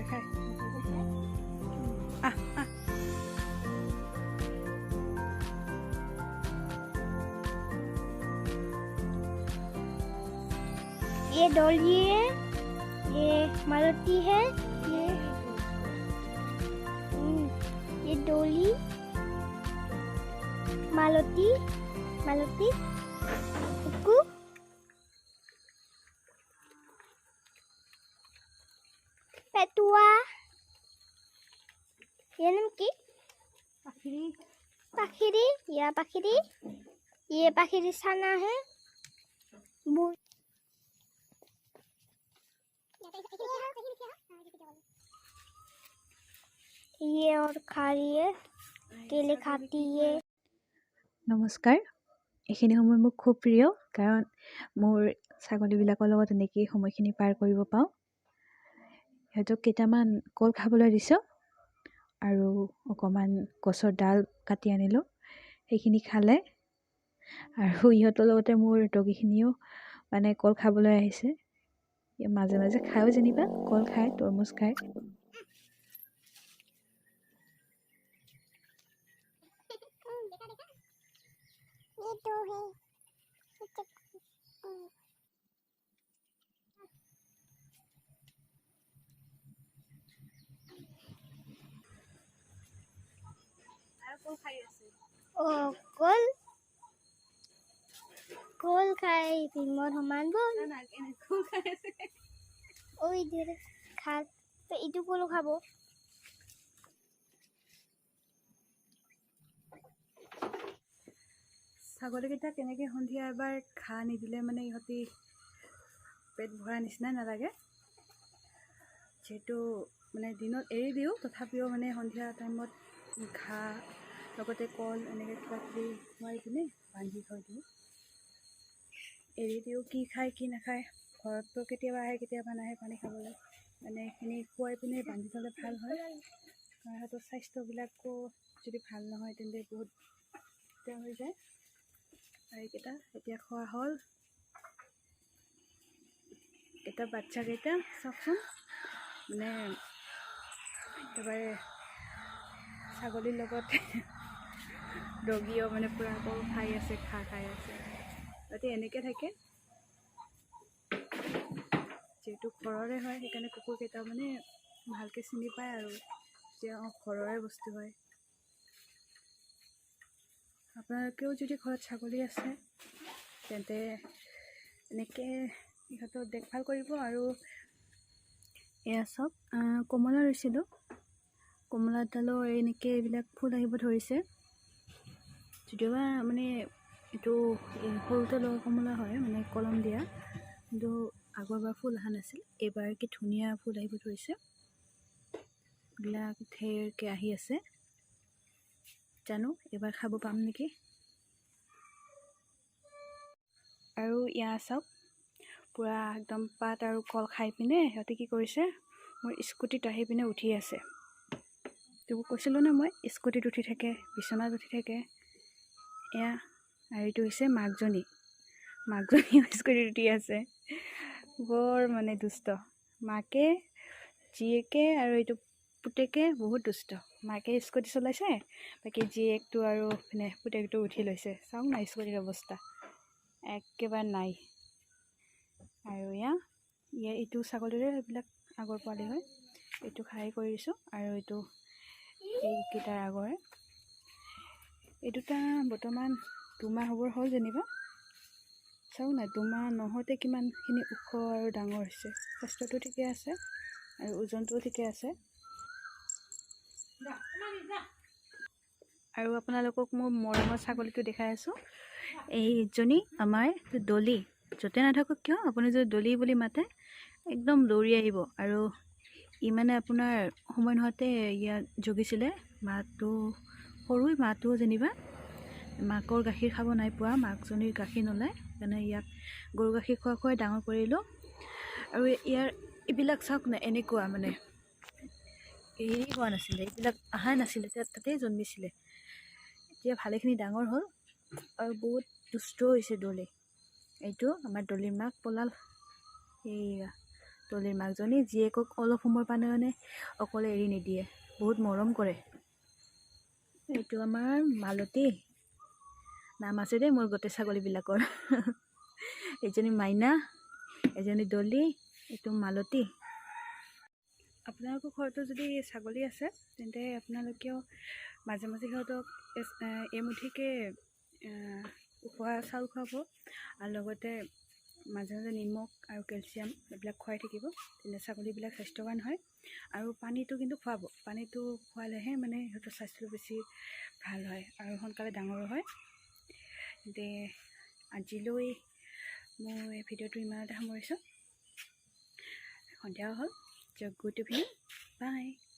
ভয় খায়। আহ আহ। ये डोली है, ये मारुति है, ये ये डोली, मारुति, मारुति, कुकू। पेटुआ, ये নাম কি? পাখিৰি। পাখিরি। या পাখিরি, ये পাখিরি ছানা है। ये और खा रही है, केले खाती है। নমস্কাৰ। এইখিনি সময় মোক খুব প্ৰিয়, কাৰণ মোৰ ছাগলীবিলাকৰ লগত এনেকেই সময়খিনি পাৰ কৰিব পাওঁ। সিহঁতক কেইটামান কল খাবলৈ দিছোঁ আৰু অকণমান গছৰ ডাল কাটি আনিলোঁ, সেইখিনি খালে। আৰু ইহঁতৰ লগতে মোৰ ডগীখিনিও মানে কল খাবলৈ আহিছে। মাজে মাজে খায়ো যেনিবা, কল খায়, তৰমুজ খায়। ये तो है। কল খাই আছে। ও কল, কল খাই ভীমৰ সমান বল। কল খাই আছে। ওই ধৰে খা তো, এইটো কলো খাব। ছাগলীকেইটাক এনেকৈ সন্ধিয়া এবাৰ ঘাঁহ নিদিলে মানে ইহঁতি পেট ভৰা নিচিনাই নালাগে। যিহেতু মানে দিনত এৰি দিওঁ, তথাপিও মানে সন্ধিয়া টাইমত ঘাঁহ লগতে কল এনেকৈ কিবা কিবি খুৱাই পিনে বান্ধি থৈ দিওঁ। এৰি দিওঁ, কি খায় কি নাখায়। ঘৰততো কেতিয়াবা আহে, কেতিয়াবা নাহে পানী খাবলৈ। মানে এইখিনি খুৱাই পিনে বান্ধি থ'লে ভাল হয়, কাৰণ সিহঁতৰ স্বাস্থ্যবিলাকো যদি ভাল নহয় তেন্তে বহুত দিগদাৰ হৈ যায়। আৰু এইকেইটা এতিয়া খোৱা হ'ল। এটা বাচ্চাকেইটা চাওকচোন, মানে একেবাৰে ছাগলীৰ লগত ডগীও মানে পূৰা কল খাই আছে, ঘাঁহ খাই আছে। সিহঁতে এনেকৈ থাকে। যিহেতু ঘৰৰে হয়, সেইকাৰণে কুকুৰকেইটাও মানে ভালকৈ চিনি পায় আৰু যে অঁ, ঘৰৰে বস্তু হয়। আপোনালোকেও যদি ঘৰত ছাগলী আছে তেন্তে এনেকৈ ইহঁতৰ দেখভাল কৰিব। আৰু এয়া চাওক, কমলা ৰুইছিলোঁ, কমলাডালৰ এনেকৈ এইবিলাক ফুল আহিব ধৰিছে। যদিওবা মানে এইটো সৰুতে লগা কমলা হয়, মানে কলম দিয়া, কিন্তু আগৰবাৰ ফুল অহা নাছিল। এইবাৰ কি ধুনীয়া ফুল আহিব ধৰিছে, এইবিলাক ঢেৰকৈ আহি আছে। জানো এইবাৰ খাব পাম নেকি। আৰু ইয়াৰ চাওক, পূৰা একদম পাত আৰু কল খাই পিনে সিহঁতে কি কৰিছে, মোৰ স্কুটিত আহি পিনে উঠি আছে। তোক কৈছিলোঁ ন মই, স্কুটিত উঠি থাকে, বিচনাত উঠি থাকে। এয়া আৰু এইটো হৈছে মাকজনী, মাকজনীও স্কুটিত উঠি আছে। বৰ মানে দুষ্ট মাকে, জীয়েকে আৰু এইটো পুতেকে বহুত দুষ্ট। মাকে স্কুটি চলাইছে, বাকী জীয়েকটো আৰু মানে পুতেকটো উঠি লৈছে। চাওক না স্কুটিৰ অৱস্থা একেবাৰে নাই। আৰু এয়া ইয়াৰ এইটো ছাগলীৰে এইবিলাক আগৰ পোৱালি হয়, এইটো খাই কৰি দিছোঁ। আৰু এইটো এইকেইটাৰ আগৰে, এই দুটা বৰ্তমান 2 মাহ হ'বৰ হ'ল যেনিবা। চাওক না, 2 মাহ নহওঁতে কিমানখিনি ওখ আৰু ডাঙৰ হৈছে। স্বাস্থ্যটো ঠিকে আছে আৰু ওজনটোও ঠিকে আছে। আৰু আপোনালোকক মোৰ মৰমৰ ছাগলীটো দেখাই আছোঁ। এইজনী আমাৰ ডলি। য'তে নাথাকক কিয়, আপুনি যদি ডলি বুলি মাতে একদম দৌৰি আহিব। আৰু ই মানে আপোনাৰ সময় নহওঁতে ইয়াত জগিছিলে। মাকটো সৰুই, মাটোও যেনিবা মাকৰ গাখীৰ খাব নাই পোৱা, মাকজনীৰ গাখীৰ নোলায়, সেইকাৰণে ইয়াক গৰু গাখীৰ খোৱা খুৱাই ডাঙৰ কৰিলোঁ। আৰু ইয়াৰ এইবিলাক চাওক না, এনেকুৱা মানে হেৰি হোৱা নাছিলে, এইবিলাক অহাই নাছিলে, তাতেই জন্মিছিলে। এতিয়া ভালেখিনি ডাঙৰ হ'ল আৰু বহুত দুষ্ট হৈছে ডলি। এইটো আমাৰ ডলিৰ মাক পলাল। এইয়া দলিৰ মাকজনী জীয়েকক অলপ সময়ৰ কাৰণে অকলে এৰি নিদিয়ে, বহুত মৰম কৰে। এইটো আমাৰ মালতী, নাম আছে দেই মোৰ গোটেই ছাগলীবিলাকৰ। এজনী মাইনা, এজনী দলি, এইটো মালতী। আপোনালোকৰ ঘৰতো যদি ছাগলী আছে, তেন্তে আপোনালোকেও মাজে মাজে সিহঁতক এমুঠিকৈ উখোৱা চাউল খুৱাব আৰু লগতে মাজে মাজে নিমখ আৰু কেলচিয়াম এইবিলাক খুৱাই থাকিব। তেন্তে ছাগলীবিলাক স্বাস্থ্যৱান হয়। আৰু পানীটো কিন্তু খুৱাব, পানীটো খোৱালেহে মানে সিহঁতৰ স্বাস্থ্যটো বেছি ভাল হয় আৰু সোনকালে ডাঙৰো হয়। তেন্তে আজিলৈ মই ভিডিঅ'টো ইমানতে সামৰিছোঁ। সন্ধিয়াও হ'ল। Good evening, bye.